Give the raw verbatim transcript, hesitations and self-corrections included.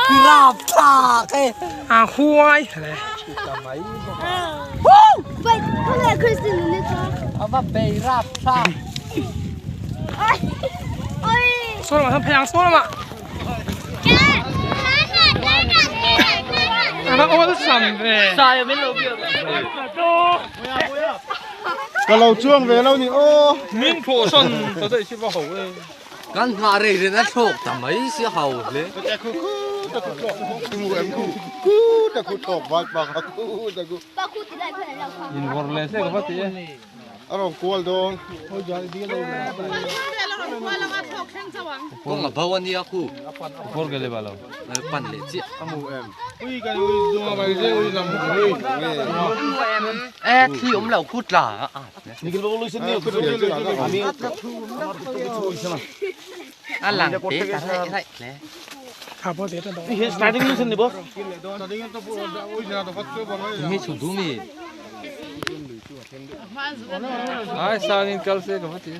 Pirap thak eh. A huai le. Woo! Wait, wala Christian ni to. Aba beirap thak. Oi. Oi. Solo ma phayang solo ma. Aba ol sambe. Saya min lo biar. Kalau chuang ve lo ni o. Min pho son to dei si ba ho. Kan nga re re na thok ta mai si hau le. Ku ta ku thok. Ku ta ku thok ba ba ku ta ku. In bor le se ka ba ti. Aro kual dong. Ko nga bawan ya ku. Bor gele balo. Pan le chi. Amu em. Ui ka ui duma bai je ui lam. Eh, thi um lau kut la. Nigel babu loise ni. Ami. Alang te ta rai rai le. Thabo de ta do. He starting loise ni bo. He sudumi. Ai sa ngin kal se ka mati.